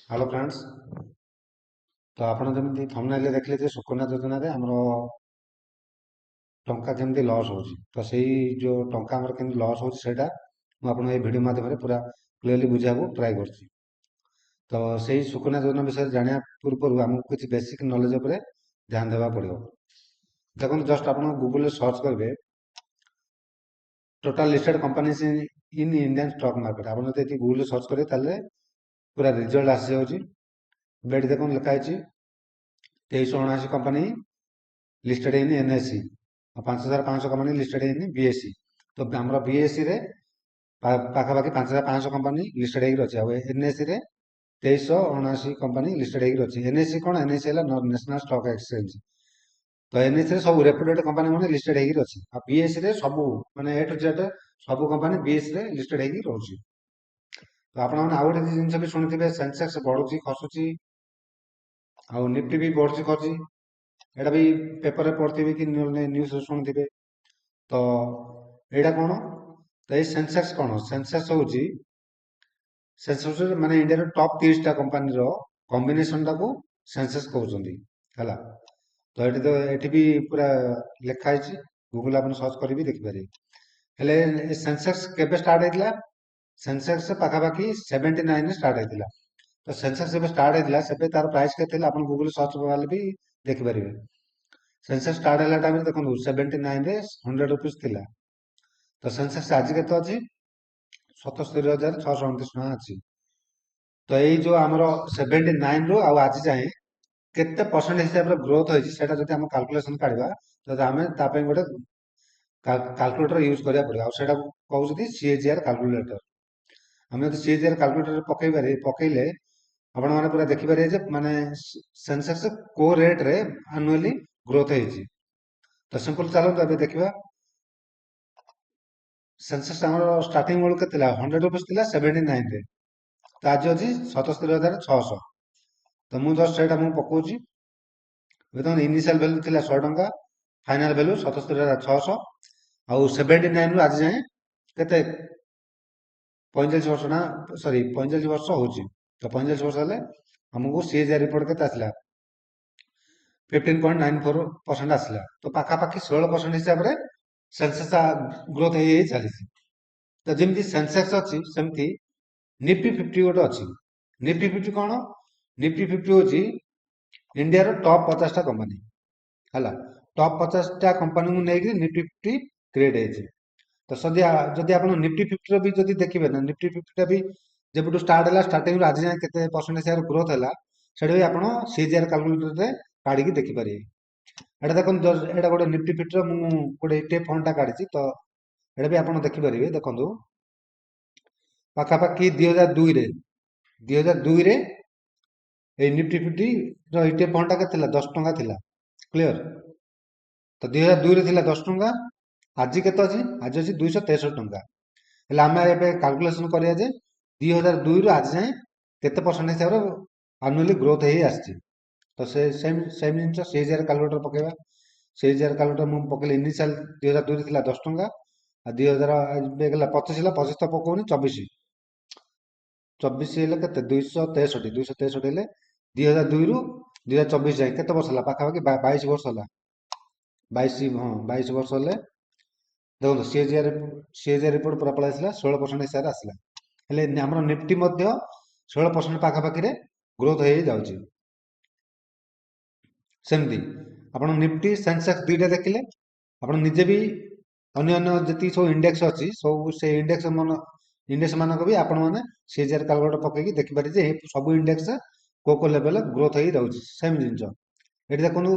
Hello friends, ତ ଆପଣ ଯେମିତି ଥମ୍ବନେଲରେ ଦେଖିଲେ ଯେ ସୁକନ୍ୟା ଯୋଜନାରେ ଆମର ଟଙ୍କା କେମିତି ଲସ୍ ହେଉଛି, ତ ସେଇ ଯେଉଁ ଟଙ୍କା ଆମର କେମିତି ଲସ୍ ହେଉଛି, ସେଇଟା ମୁଁ ଆପଣଙ୍କୁ ଏଇ ଭିଡ଼ିଓ ମାଧ୍ୟମରେ ପୁରା କ୍ଲିୟରଲି ବୁଝେଇବାକୁ ଟ୍ରାଏ କରୁଛି। ତ ସେଇ ସୁକନ୍ୟା ଯୋଜନା ବିଷୟରେ ଜାଣିବା ପୂର୍ବରୁ ଆମକୁ କିଛି ବେସିକ୍ ନଲେଜ ଉପରେ ଧ୍ୟାନ ଦେବାକୁ ପଡ଼ିବ। ଦେଖନ୍ତୁ, ଜଷ୍ଟ ଆପଣ ଗୁଗୁଲରେ ସର୍ଚ୍ଚ କରିବେ "total listed companies in Indian stock market"। ଆପଣ ଯଦି ଏଠି ଗୁଗୁଲରେ ସର୍ଚ୍ଚ କରିବେ, ତାହେଲେ ପୁରା ରେଜଲ୍ଟ ଆସିଯାଉଛି। ଏବେ ଏଠି ଦେଖନ୍ତୁ, ଲେଖା ହେଇଛି 2379 କମ୍ପାନୀ ଲିଷ୍ଟେଡ୍ ଇନ୍ ଏନ୍ଏସ୍ଇ ଆଉ 5500 କମ୍ପାନୀ ଲିଷ୍ଟେଡ୍ ଇନ୍ ବିଏସ୍ଇ। ତ ଆମର ବିଏସ୍ଇରେ ପାଖାପାଖି 5500 କମ୍ପାନୀ ଲିଷ୍ଟେଡ୍ ହେଇକି ଅଛି ଆଉ ଏନ୍ଏସ୍ଇରେ 2379 କମ୍ପାନୀ ଲିଷ୍ଟେଡ୍ ହେଇକି ଅଛି। ଏନ୍ଏସ୍ଇ କ'ଣ? ଏନ୍ଏସ୍ଇ ହେଲା ନ୍ୟାସନାଲ ଷ୍ଟକ୍ ଏକ୍ସଚେଞ୍ଜ। ତ ଏନ୍ଏସ୍ଇରେ ସବୁ ରେପୁଟେଡ୍ କମ୍ପାନୀ ମାନେ ଲିଷ୍ଟେଡ୍ ହେଇକି ଅଛି ଆଉ ବିଏସ୍ଇରେ ସବୁ, ମାନେ ଏ ଟୁ ଜେଡ୍ ସବୁ କମ୍ପାନୀ ବିଏସ୍ଇରେ ଲିଷ୍ଟେଡ୍ ହେଇକି ରହୁଛି। ତ ଆପଣମାନେ ଆଉ ଗୋଟେ ଜିନିଷ ବି ଶୁଣିଥିବେ, ସେନ୍ସେକ୍ସ ବଢୁଛି, ଖସୁଛି ଆଉ ନିଫ୍ଟି ବି ବଢୁଛି, ଖସୁଛି। ଏଇଟା ବି ପେପରରେ ପଢିଥିବେ କି ନ୍ୟୁଜରେ ଶୁଣିଥିବେ। ତ ଏଇଟା କ'ଣ? ତ ଏଇ ସେନ୍ସେକ୍ସ କ'ଣ? ସେନ୍ସେକ୍ସ ହେଉଛି, ସେନ୍ସେକ୍ସ ମାନେ ଇଣ୍ଡିଆର ଟପ୍ 30ଟା କମ୍ପାନୀର କମ୍ବିନେସନଟାକୁ ସେନ୍ସେକ୍ସ କହୁଛନ୍ତି, ହେଲା। ତ ଏଠି ତ ଏଠି ବି ପୁରା ଲେଖା ହେଇଛି, ଗୁଗୁଲ ଆପଣ ସର୍ଚ୍ଚ କରି ବି ଦେଖିପାରିବେ। ହେଲେ ଏ ସେନ୍ସେକ୍ସ କେବେ ଷ୍ଟାର୍ଟ ହେଇଥିଲା? ସେନ୍ସେକ୍ସ ପାଖାପାଖି 79ରେ ଷ୍ଟାର୍ଟ ହେଇଥିଲା। ତ ସେନ୍ସେକ୍ସ ଯେବେ ଷ୍ଟାର୍ଟ ହେଇଥିଲା, ସେବେ ତାର ପ୍ରାଇସ୍ କେତେ ଥିଲା? ଆପଣ ଗୁଗୁଲ ସର୍ଚ୍ଚ କଲେ ବି ଦେଖିପାରିବେ। ସେନ୍ସେକ୍ସ ଷ୍ଟାର୍ଟ ହେଲା ଟାଇମରେ ଦେଖନ୍ତୁ, 79ରେ 100 ରୁପିସ୍ ଥିଲା। ତ ସେନ୍ସେକ୍ସ ଆଜି କେତେ ଅଛି? 77,629 ଟଙ୍କା ଅଛି। ତ ଏଇ ଯୋଉ ଆମର 79ରୁ ଆଉ ଆଜି ଯାଏଁ କେତେ ପରସେଣ୍ଟ ହିସାବରେ ଗ୍ରୋଥ ହେଇଛି, ସେଇଟା ଯଦି ଆମେ କାଲକୁଲେସନ କାଢିବା, ତ ଆମେ ତା ପାଇଁ ଗୋଟେ କାଲକୁଲେଟର ୟୁଜ୍ କରିବାକୁ ପଡ଼ିବ ଆଉ ସେଇଟାକୁ କହୁଛନ୍ତି ସିଏଜିଆର କାଲକୁଲେଟର। ଆମେ ଯଦି ସିଏଜିଆର କାଲକୁଲେଟର ପକେଇଲେ ଆପଣମାନେ ପୁରା ଦେଖିପାରିବେ ଯେ ମାନେ ସେନ୍ସେକ୍ସ କୋଉ ରେଟ୍ରେ ଆନୁଆଲି ଗ୍ରୋଥ ହେଇଛି। ତ ସିମ୍ପଲ, ଚାଲନ୍ତୁ ଏବେ ଦେଖିବା। ସେନ୍ସେକ୍ସ ଆମର ଷ୍ଟାର୍ଟିଂ ବେଳକୁ କେତେ ଥିଲା? 100 ରୁପିସ୍ ଥିଲା 79ରେ। ତ ଆଜି ଅଛି 77,600। ତ ମୁଁ ଜଷ୍ଟ ସେଇଟା ମୁଁ ପକଉଛି ଏବେ। ଦେଖନ୍ତୁ, ଇନିସିଆଲ ଭ୍ୟାଲୁ ଥିଲା 100 ଟଙ୍କା, ଫାଇନାଲ ଭ୍ୟାଲୁ 77,600। ଆଉ 79ରୁ ଆଜି ଯାଏଁ କେତେ? 45 ବର୍ଷ ନା, ସରି, 45 ବର୍ଷ ହଉଛି। ତ 45 ବର୍ଷ ହେଲେ ଆମକୁ ସିଏଜିଆର ରିପୋର୍ଟ କେତେ ଆସିଲା? 15.94% ଆସିଲା। ତ ପାଖାପାଖି 16% ହିସାବରେ ସେନ୍ସେକ୍ସ ଗ୍ରୋଥ ହେଇ ହେଇ ଚାଲିଛି। ତ ଯେମିତି ସେନ୍ସେକ୍ସ ଅଛି, ସେମିତି ନିଫ୍ଟି 50 ଗୋଟେ ଅଛି। ନିଫ୍ଟି 50 କ'ଣ? ନିଫ୍ଟି 50 ହେଉଛି ଇଣ୍ଡିଆର ଟପ୍ 50ଟା କମ୍ପାନୀ, ହେଲା। ଟପ୍ 50ଟା କମ୍ପାନୀକୁ ନେଇକି ନିଫ୍ଟି 50 କ୍ରିଏଟ୍ ହେଇଛି। ତ ଯଦି ଆପଣ ନିଫ୍ଟି 50ର ବି ଯଦି ଦେଖିବେ ନା, ନିଫ୍ଟି 50ଟା ବି ଯେବେଠୁ ଷ୍ଟାର୍ଟ ହେଲା, ଷ୍ଟାର୍ଟିଂରୁ ଆଜି ଯାଏଁ କେତେ ପରସେଣ୍ଟ ହିସାବରେ ଗ୍ରୋଥ ହେଲା, ସେଇଟା ବି ଆପଣ ସିଜିଆର କାଲକୁଲେଟରରେ କାଢିକି ଦେଖିପାରିବେ। ଏଇଟା ଦେଖନ୍ତୁ, ଏଇଟା ଗୋଟେ ନିଫ୍ଟି 50ର ମୁଁ ଗୋଟେ ଇଟିଏଫ୍ ଫଣ୍ଡଟା କାଢିଛି। ତ ଏଇଟା ବି ଆପଣ ଦେଖିପାରିବେ। ଦେଖନ୍ତୁ, ପାଖାପାଖି 2002ରେ ଏଇ ନିଫ୍ଟି 50ର ଇଟିଏଫ୍ ଫଣ୍ଡଟା କେତେ ଥିଲା? 10 ଟଙ୍କା ଥିଲା, କ୍ଲିୟର? ତ 2002ରେ ଥିଲା 10 ଟଙ୍କା। ଆଜି କେତେ ଅଛି? ଆଜି ଅଛି 263 ଟଙ୍କା। ହେଲେ ଆମେ ଏବେ କାଲକୁଲେସନ କରିବା ଯେ 2002ରୁ ଆଜି ଯାଏଁ କେତେ ପରସେଣ୍ଟ ହିସାବରେ ଆନୁଆଲି ଗ୍ରୋଥ ହେଇ ଆସିଛି। ତ ସେ ସେମ୍ ସେମ୍ ଜିନିଷ ସିଏଜିଆର କାଲକୁଲେଟର ପକେଇବା। ସିଏଜିଆର କାଲକୁଲେଟର ମୁଁ ପକେଇଲି। ଇନିସିଆଲ 2002ରେ ଥିଲା 10 ଟଙ୍କା ଆଉ 2000 ଏବେ ଗଲା 25 ହେଲା, 25 ତ ପକଉନି, 24। 24 ହେଲେ କେତେ? 263। 263 ହେଲେ 2002ରୁ 2024 ଯାଏଁ କେତେ ବର୍ଷ ହେଲା? ପାଖାପାଖି 22 ବର୍ଷ ହେଲା। 22, ହଁ, 22 ବର୍ଷ ହେଲେ ଦେଖନ୍ତୁ, ସିଏଜିଆର ରିପୋର୍ଟ ପୁରା ପଳେଇ ଆସିଲା, 16% ହିସାବରେ ଆସିଲା। ହେଲେ ଆମର ନିଫ୍ଟି ମଧ୍ୟ 16% ପାଖାପାଖିରେ ଗ୍ରୋଥ ହେଇଯାଉଛି। ସେମିତି ଆପଣ ନିଫ୍ଟି, ସେନ୍ସେକ୍ସ ଦୁଇଟା ଦେଖିଲେ, ଆପଣ ନିଜେ ବି ଅନ୍ୟ ଅନ୍ୟ ଯେତିକି ସବୁ ଇଣ୍ଡେକ୍ସ ଅଛି, ସବୁ ସେ ଇଣ୍ଡେକ୍ସ ମାନଙ୍କ ବି ଆପଣମାନେ ସିଏଜିଆର କାଲକୁଲେଟର ପକେଇକି ଦେଖିପାରିବେ ଯେ ସବୁ ଇଣ୍ଡେକ୍ସ କୋଉ କୋଉ ଲେଭେଲ ଗ୍ରୋଥ ହେଇ ରହୁଛି। ସେମ୍ ଜିନିଷ ଏଠି ଦେଖନ୍ତୁ,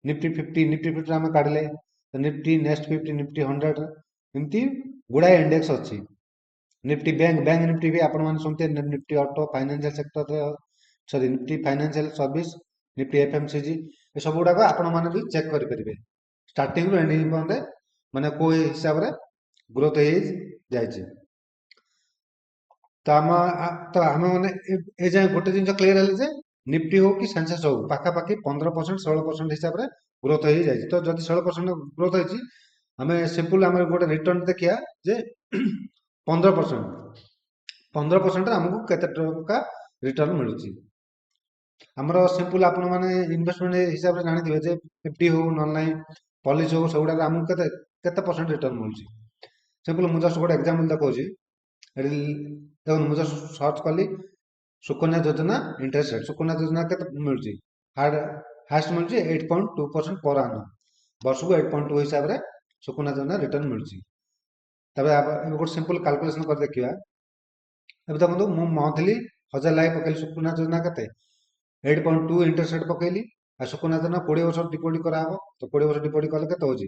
ନିଫ୍ଟି 50, ନିଫ୍ଟି 50 ଆମେ କାଢିଲେ, ନିଫ୍ଟି ନେକ୍ସଟ 50, ନିଫ୍ଟି 100, ଏମିତି ଗୁଡ଼ାଏ ଇଣ୍ଡେକ୍ସ ଅଛି। ନିଫ୍ଟି ବ୍ୟାଙ୍କ, ବ୍ୟାଙ୍କ ନିଫ୍ଟି ବି ଆପଣମାନେ ଶୁଣିଥିବେ, ନିଫ୍ଟି ଅଟୋ, ଫାଇନାନ୍ସିଆଲ ସେକ୍ଟରରେ, sorry, Nifty financial service, Nifty FMCG, ଏସବୁ ଗୁଡ଼ାକ ଆପଣମାନେ ବି ଚେକ୍ କରିପାରିବେ, ଷ୍ଟାର୍ଟିଂରୁ ଏଣ୍ଡିଂ ପର୍ଯ୍ୟନ୍ତ ମାନେ କୋଉ ହିସାବରେ ଗ୍ରୋଥ ହେଇ ଯାଇଛି। ତ ଆମେ ମାନେ ଏ ଯାଏଁ ଗୋଟେ ଜିନିଷ କ୍ଲିୟର ହେଲେ ଯେ ନିଫ୍ଟି ହଉ କି ସେନ୍ସେକ୍ସ ହଉ, ପାଖାପାଖି 15%, 16% ହିସାବରେ ଗ୍ରୋଥ ହେଇଯାଇଛି। ତ ଯଦି 16% ଗ୍ରୋଥ ହେଇଛି, ଆମେ ସିମ୍ପଲ ଆମେ ଗୋଟେ ରିଟର୍ନ ଦେଖିବା ଯେ 15%, 15%ରେ ଆମକୁ କେତେ ଟଙ୍କା ରିଟର୍ନ ମିଳୁଛି। ଆମର ସିମ୍ପଲ ଆପଣମାନେ ଇନଭେଷ୍ଟମେଣ୍ଟ ହିସାବରେ ଜାଣିଥିବେ ଯେ ଏଫଡି ହଉ ନହେଲେ ନାହିଁ ପଲିସି ହଉ, ସେଗୁଡ଼ାକ ଆମକୁ କେତେ କେତେ ପରସେଣ୍ଟ ରିଟର୍ନ ମିଳୁଛି। ସିମ୍ପଲ ମୁଁ ଜଷ୍ଟ ଗୋଟେ ଏକ୍ଜାମ୍ପଲ ଦେଖାଉଛି ଏଠି। ଦେଖନ୍ତୁ, ମୁଁ ଜଷ୍ଟ ସର୍ଚ୍ଚ କଲି ସୁକନ୍ୟା ଯୋଜନା ଇଣ୍ଟରେଷ୍ଟ ରେଟ୍। ସୁକନ୍ୟା ଯୋଜନା କେତେ ମିଳୁଛି? ହାଏଷ୍ଟ ମିଳୁଛି 8.2% ପର ଆନମ୍। ବର୍ଷକୁ 8.2 ହିସାବରେ ସୁକନ୍ୟା ଯୋଜନା ରିଟର୍ନ ମିଳୁଛି। ତାପରେ ଏବେ ଗୋଟେ ସିମ୍ପଲ କାଲକୁଲେସନ କରି ଦେଖିବା। ଏବେ ଦେଖନ୍ତୁ, ମୁଁ ମନ୍ଥଲି 1000 ଲେଖାଏଁ ପକେଇଲି। ସୁକନ୍ୟା ଯୋଜନା କେତେ? 8.2 ଇଣ୍ଟରେଷ୍ଟ ରେଟ୍ ପକେଇଲି। ଆଉ ସୁକନ୍ୟା ଯୋଜନା 20 ବର୍ଷ ଡିପୋଜିଟ୍ କରାହବ। ତ 20 ବର୍ଷ ଡିପୋଜିଟ୍ କଲେ କେତେ ହେଉଛି?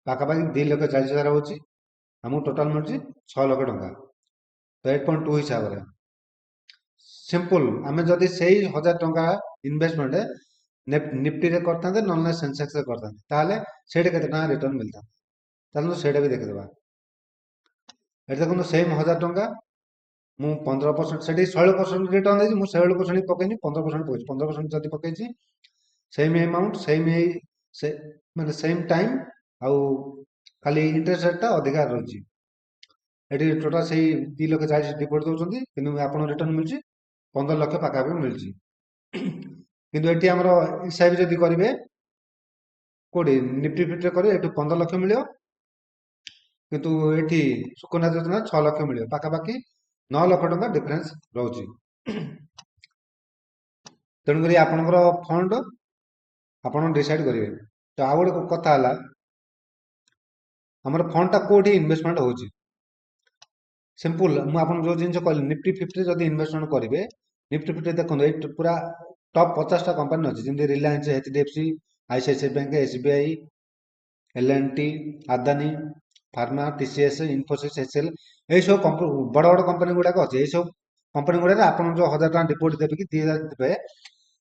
ପାଖାପାଖି 2,40,000 ହେଉଛି। ଆମକୁ ଟୋଟାଲ ମିଳୁଛି 6 ଲକ୍ଷ ଟଙ୍କା। ତ 8.2 ହିସାବରେ ସିମ୍ପଲ ଆମେ ଯଦି ସେଇ 1000 ଟଙ୍କା ଇନଭେଷ୍ଟମେଣ୍ଟ ନିଫ୍ଟିରେ କରିଥାନ୍ତେ, ନହେଲେ ସେନ୍ସେକ୍ସରେ କରିଥାନ୍ତେ, ତାହେଲେ ସେଇଠି କେତେ ଟଙ୍କା ରିଟର୍ନ ମିଳିଥାନ୍ତା? ଚାଲନ୍ତୁ, ସେଇଟା ବି ଦେଖିଦେବା। ଏଠି ଦେଖନ୍ତୁ, ସେମ୍ 1000 ଟଙ୍କା ମୁଁ 15%, ସେଠି 16% ରିଟର୍ନ ଦେଇଛି। ମୁଁ 16% ପକେଇନି, 15% ପକେଇଛି। 15% ଯଦି ପକେଇଛି, ସେମ୍ ଆମାଉଣ୍ଟ, ସେମ୍ ଏଇ ସେ ମାନେ ସେମ୍ ଟାଇମ୍, ଆଉ ଖାଲି ଇଣ୍ଟରେଷ୍ଟ ରେଟ୍ଟା ଅଧିକା ରହୁଛି। ଏଠି ଟୋଟାଲ ସେଇ 2 ଲକ୍ଷ 40 ଡିପୋଜିଟ୍ ଦେଉଛନ୍ତି, କିନ୍ତୁ ଆପଣ ରିଟର୍ନ ମିଳୁଛି 15 ଲକ୍ଷ ପାଖାପାଖି ମିଳୁଛି। କିନ୍ତୁ ଏଠି ଆମର ଏସ୍ I P ଯଦି କରିବେ, କୋଉଠି ନିଫ୍ଟି 50ରେ କରିବେ, ଏଠୁ 15 ଲକ୍ଷ ମିଳିବ, କିନ୍ତୁ ଏଠି ସୁକନ୍ୟା ଯୋଜନା 6 ଲକ୍ଷ ମିଳିବ। ପାଖାପାଖି 9 ଲକ୍ଷ ଟଙ୍କା ଡିଫରେନ୍ସ ରହୁଛି। ତେଣୁକରି ଆପଣଙ୍କର ଫଣ୍ଡ ଆପଣ ଡିସାଇଡ୍ କରିବେ। ତ ଆଉ ଗୋଟେ କଥା ହେଲା, ଆମର ଫଣ୍ଡଟା କୋଉଠି ଇନଭେଷ୍ଟମେଣ୍ଟ ହେଉଛି? ସିମ୍ପଲ ମୁଁ ଆପଣଙ୍କୁ ଯୋଉ ଜିନିଷ କହିଲି, ନିଫ୍ଟି 50ରେ ଯଦି ଇନଭେଷ୍ଟମେଣ୍ଟ କରିବେ, ନିଫ୍ଟି 50 ଦେଖନ୍ତୁ, ଏଇଠି ପୁରା ଟପ୍ 50ଟା କମ୍ପାନୀ ଅଛି, ଯେମିତି Reliance, HDFC, ICICI bank, SBI, L&T, Adani pharma, TCS, Infosys, HCL, ଏଇସବୁ ବଡ଼ ବଡ଼ କମ୍ପାନୀ ଗୁଡ଼ାକ ଅଛି। ଏଇସବୁ କମ୍ପାନୀ ଗୁଡ଼ାକରେ ଆପଣ ଯୋଉ 1000 ଟଙ୍କା ଡିପୋଜିଟ୍ ଦେବେ କି 2000 ଦେବେ,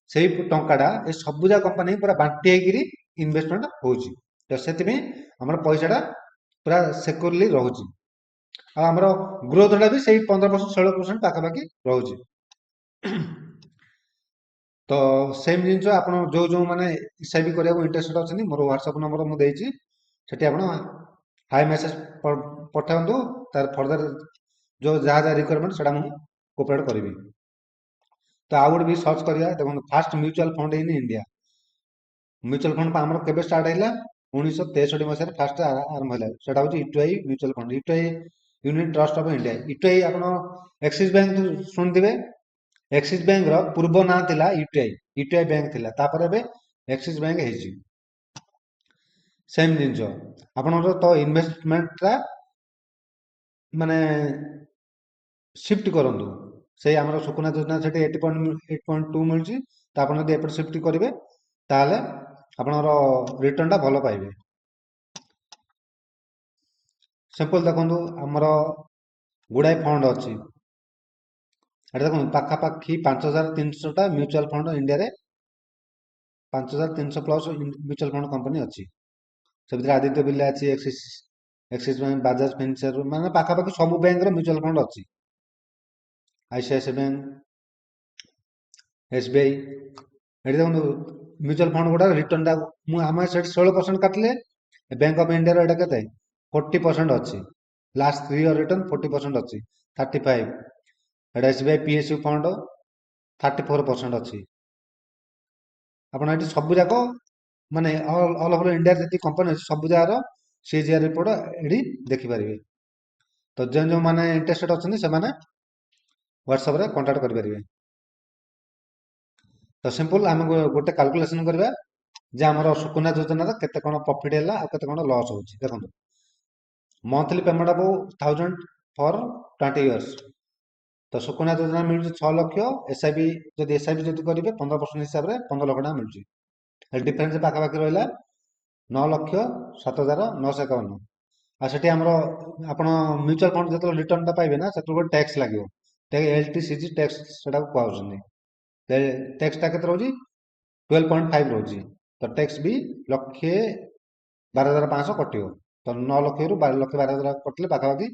ସେଇ ଟଙ୍କାଟା ଏ ସବୁ ଯାକ କମ୍ପାନୀ ପୁରା ବାଣ୍ଟି ହେଇକିରି ଇନଭେଷ୍ଟମେଣ୍ଟ ହେଉଛି। ତ ସେଥିପାଇଁ ଆମର ପଇସାଟା ପୁରା ସିକ୍ୟୁରଲି ରହୁଛି ଆଉ ଆମର ଗ୍ରୋଥଟା ବି ସେଇ 15%, 16% ପାଖାପାଖି ରହୁଛି। ତ ସେମ୍ ଜିନିଷ ଆପଣ ଯୋଉ ଯୋଉମାନେ ଏସ୍ I P କରିବାକୁ ଇଣ୍ଟରେଷ୍ଟେଡ୍ ଅଛନ୍ତି, ମୋର ହ୍ୱାଟ୍ସଆପ୍ ନମ୍ବର ମୁଁ ଦେଇଛି, ସେଠି ଆପଣ ହାଇ ମେସେଜ ପଠାନ୍ତୁ। ତାର ଫର୍ଦର ଯୋଉ ଯାହା ଯାହା ରିକ୍ୱାରମେଣ୍ଟ, ସେଟା ମୁଁ କୋପରେଟ୍ କରିବି। ତ ଆଉ ଗୋଟେ ବି ସର୍ଚ୍ଚ କରିବା। ଦେଖନ୍ତୁ, first mutual fund in India। Mutual fund ଆମର କେବେ ଷ୍ଟାର୍ଟ ହେଲା? 1963 ମସିହାରେ ଫାଷ୍ଟ ଆରମ୍ଭ ହେଲା। ସେଟା ହେଉଛି UTI mutual fund, UTI, union trust of India, UTI. ଆପଣ ଏକ୍ସିସ୍ ବ୍ୟାଙ୍କ ଶୁଣିଥିବେ। ଏକ୍ସିସ୍ ବ୍ୟାଙ୍କର ପୂର୍ବ ନାଁ ଥିଲା ୟୁଟିଆଇ, ୟୁଟିଆଇ ବ୍ୟାଙ୍କ ଥିଲା। ତାପରେ ଏବେ ଏକ୍ସିସ୍ ବ୍ୟାଙ୍କ ହେଇଛି। ସେମ୍ ଜିନିଷ ଆପଣଙ୍କର ତ ଇନଭେଷ୍ଟମେଣ୍ଟଟା ମାନେ ସିଫ୍ଟ କରନ୍ତୁ। ସେଇ ଆମର ସୁକନ୍ୟା ଯୋଜନା ସେଠି 8.2 ମିଳୁଛି। ତ ଆପଣ ଯଦି ଏପଟେ ସିଫ୍ଟ କରିବେ, ତାହେଲେ ଆପଣଙ୍କର ରିଟର୍ନଟା ଭଲ ପାଇବେ। ସିମ୍ପଲ ଦେଖନ୍ତୁ, ଆମର ଗୁଡ଼ାଏ ଫଣ୍ଡ ଅଛି। ଏଟା ଦେଖନ୍ତୁ, ପାଖାପାଖି 5300ଟା ମ୍ୟୁଚୁଆଲ ଫଣ୍ଡ ଇଣ୍ଡିଆରେ, 5300 ପ୍ଲସ୍ ମ୍ୟୁଚୁଆଲ ଫଣ୍ଡ କମ୍ପାନୀ ଅଛି। ସେ ଭିତରେ ଆଦିତ୍ୟ ବିର୍ଲା ଅଛି, Axis Axis bank, Bajaj Finserv, ମାନେ ପାଖାପାଖି ସବୁ ବ୍ୟାଙ୍କର ମ୍ୟୁଚୁଆଲ ଫଣ୍ଡ ଅଛି, ଆଇସିଆଇସିଆଇ ବ୍ୟାଙ୍କ, ଏସବିଆଇ। ଏଠି ଦେଖନ୍ତୁ, ମ୍ୟୁଚୁଆଲ ଫଣ୍ଡ ଗୁଡ଼ା ରିଟର୍ନଟା ମୁଁ ଆମେ ସେଠି 16% କାଟିଲେ, ବ୍ୟାଙ୍କ ଅଫ୍ ଇଣ୍ଡିଆର ଏଇଟା କେତେ? 40% ଅଛି। ଲାଷ୍ଟ 3 ଇୟର ରିଟର୍ନ 40% ଅଛି, 35। ଏଇଟା ଏସବିଆଇ ପିଏସୟୁ ଫଣ୍ଡ 34% ଅଛି। ଆପଣ ଏଠି ସବୁ ଯାକ ମାନେ ଅଲ୍ ଓଭର ଇଣ୍ଡିଆରେ ଯେତିକି କମ୍ପାନୀ ଅଛି, ସବୁ ଯାକର ସିଏଜିଆର ରିପୋର୍ଟ ଏଠି ଦେଖିପାରିବେ। ତ ଯେଉଁ ଯେଉଁମାନେ ଇଣ୍ଟରେଷ୍ଟେଡ୍ ଅଛନ୍ତି, ସେମାନେ ହ୍ୱାଟ୍ସଆପରେ କଣ୍ଟାକ୍ଟ କରିପାରିବେ। ତ ସିମ୍ପଲ ଆମେ ଗୋଟେ କାଲକୁଲେସନ କରିବା ଯେ ଆମର ସୁକନ୍ୟା ଯୋଜନାର କେତେ କ'ଣ ପ୍ରଫିଟ୍ ହେଲା ଆଉ କେତେ କ'ଣ ଲସ୍ ହେଉଛି। ଦେଖନ୍ତୁ, ମନ୍ଥଲି ପେମେଣ୍ଟ ହେବ 1000 ଫର୍ 20 ଇୟର୍ସ। ତ ସୁକନ୍ୟା ଯୋଜନା ମିଳୁଛି 6 ଲକ୍ଷ। ଏସ୍ I P ଯଦି କରିବେ, 15% ହିସାବରେ 15 ଲକ୍ଷ ଟଙ୍କା ମିଳୁଛି। ଡିଫରେନ୍ସ ପାଖାପାଖି ରହିଲା 9,07,951। ଆଉ ସେଠି ଆମର ଆପଣ ମ୍ୟୁଚୁଆଲ ଫଣ୍ଡ ଯେତେବେଳେ ରିଟର୍ନଟା ପାଇବେ ନା, ସେତେବେଳେ ଗୋଟେ ଟ୍ୟାକ୍ସ ଲାଗିବ, LTCG tax ସେଟାକୁ କୁହାଯାଉଛନ୍ତି। ଟ୍ୟାକ୍ସଟା କେତେ ରହୁଛି? 12.5 ରହୁଛି। ତ ଟ୍ୟାକ୍ସ ବି 1,12,500 କଟିବ। ତ 9 ଲକ୍ଷରୁ 12 ଲକ୍ଷ 12 ହଜାର କଟିଲେ ପାଖାପାଖି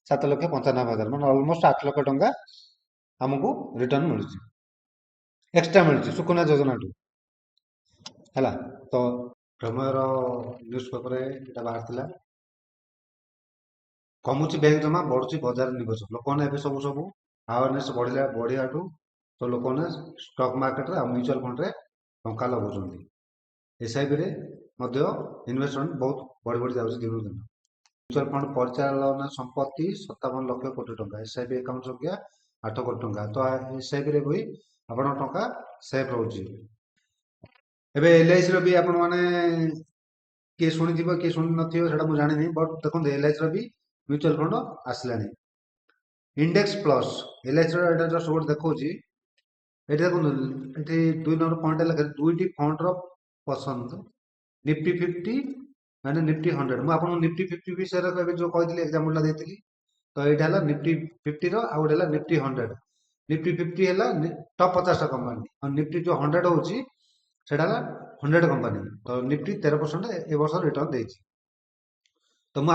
7,95,000, ମାନେ ଅଲମୋଷ୍ଟ 8 ଲକ୍ଷ ଟଙ୍କା ଆମକୁ ରିଟର୍ନ ମିଳୁଛି, ଏକ୍ସଟ୍ରା ମିଳୁଛି ସୁକନ୍ୟା ଯୋଜନାଠୁ। ହେଲା, ତ ପ୍ରମେୟର ନ୍ୟୁଜ୍ ପେପରରେ ଏଇଟା ବାହାରିଥିଲା। କମୁଛି ବ୍ୟାଙ୍କ ଜମା, ବଢୁଛି ବଜାର ନିବେଶ। ଲୋକମାନେ ଏବେ ସବୁ ସବୁ ଆୱାରନେସ୍ ବଢିଲା, ବଢିବାଠୁ ତ ଲୋକମାନେ ଷ୍ଟକ୍ ମାର୍କେଟରେ ଆଉ ମ୍ୟୁଚୁଆଲ ଫଣ୍ଡରେ ଟଙ୍କା ଲଗାଉଛନ୍ତି। ଏସ୍ଆଇପିରେ ମଧ୍ୟ ଇନଭେଷ୍ଟମେଣ୍ଟ ବହୁତ ବଢ଼ି ବଢ଼ି ଯାଉଛି ଦିନକୁ ଦିନ। ମ୍ୟୁଚୁଆଲ ଫଣ୍ଡ ପରିଚାଳନା ସମ୍ପତ୍ତି 57 ଲକ୍ଷ କୋଟି ଟଙ୍କା, ଏସ୍ଆଇପି ଆକାଉଣ୍ଟ ସଂଖ୍ୟା 8 କୋଟି ଟଙ୍କା। ତ ଏସ୍ଆଇପିରେ ବି ଆପଣଙ୍କ ଟଙ୍କା ସେଫ୍ ରହୁଛି। ଏବେ ଏଲ୍ଆଇସିର ବି ଆପଣମାନେ କିଏ ଶୁଣିଥିବ, କିଏ ଶୁଣି ନଥିବ, ସେଇଟା ମୁଁ ଜାଣିନି, ବଟ୍ ଦେଖନ୍ତୁ, ଏଲ୍ଆଇସିର ବି ମ୍ୟୁଚୁଆଲ ଫଣ୍ଡ ଆସିଲାଣି, ଇଣ୍ଡେକ୍ସ ପ୍ଲସ୍। ଏଲ୍ଆଇସିର ଏଇଟା ଜଷ୍ଟ ଗୋଟେ ଦେଖାଉଛି। ଏଠି ଦେଖନ୍ତୁ, ଏଠି 2 ନମ୍ବର ପଏଣ୍ଟ ଲେଖା, ଦୁଇଟି ଫଣ୍ଡର ପସନ୍ଦ, ନିଫ୍ଟି 50 ମାନେ ନିଫ୍ଟି 100। ମୁଁ ଆପଣଙ୍କୁ ନିଫ୍ଟି 50 ବିଷୟରେ ଏବେ ଯୋଉ କହିଥିଲି, ଏକ୍ଜାମ୍ପଲଟା ଦେଇଥିଲି, ତ ଏଇଟା ହେଲା ନିଫ୍ଟି 50ର, ଆଉ ଗୋଟେ ହେଲା ନିଫ୍ଟି 100। ନିଫ୍ଟି 50 ହେଲା ଟପ୍ 50ଟା କମ୍ପାନୀ, ଆଉ ନିଫ୍ଟି ଯୋଉ 100 ହଉଛି, ସେଇଟା ହେଲା 100 କମ୍ପାନୀ। ତ ନିଫ୍ଟି 13% ଏ ବର୍ଷ ରିଟର୍ନ ଦେଇଛି। ତ ମୁଁ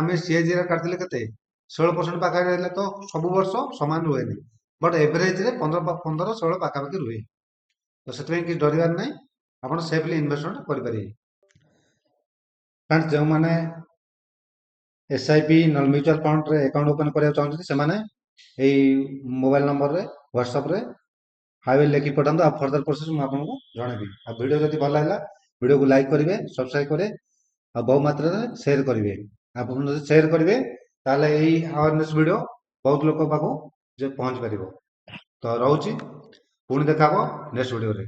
ଆମେ ସିଏଜିଆର କାଟିଥିଲେ କେତେ, 16% ପାଖାପାଖି ହେଲା। ତ ସବୁ ବର୍ଷ ସମାନ ରୁହେନି, ବଟ୍ ଏଭରେଜରେ 15, 15, 16 ପାଖାପାଖି ରୁହେ। ତ ସେଥିପାଇଁ କିଛି ଡରିବାର ନାହିଁ, ଆପଣ ସେଫଲି ଇନଭେଷ୍ଟମେଣ୍ଟ କରିପାରିବେ। ଫ୍ରେଣ୍ଡସ୍, ଯେଉଁମାନେ ଏସ୍ଆଇପି ନହେଲେ ମ୍ୟୁଚୁଆଲ ଫଣ୍ଡରେ ଆକାଉଣ୍ଟ ଓପନ୍ କରିବାକୁ ଚାହୁଁଛନ୍ତି, ସେମାନେ ଏଇ ମୋବାଇଲ ନମ୍ବରରେ ହ୍ୱାଟ୍ସଆପ୍ରେ ହାଇ ଲେଖି ପଠାନ୍ତୁ, ଆଉ ଫର୍ଦର ପ୍ରୋସେସ୍ ମୁଁ ଆପଣଙ୍କୁ ଜଣାଇବି। ଆଉ ଭିଡ଼ିଓ ଯଦି ଭଲ ଲାଗିଲା, ଭିଡ଼ିଓକୁ ଲାଇକ୍ କରିବେ, ସବସ୍କ୍ରାଇବ୍ କରିବେ ଆଉ ବହୁ ମାତ୍ରାରେ ସେୟାର କରିବେ। ଆପଣ ଯଦି ସେୟାର କରିବେ, ତାହେଲେ ଏଇ ଆୱାରନେସ୍ ଭିଡ଼ିଓ ବହୁତ ଲୋକ ପାଖକୁ ଯେ ପହଞ୍ଚି ପାରିବ। ତ ରହୁଛି, ପୁଣି ଦେଖା ହବ ନେକ୍ସଟ ଭିଡ଼ିଓରେ।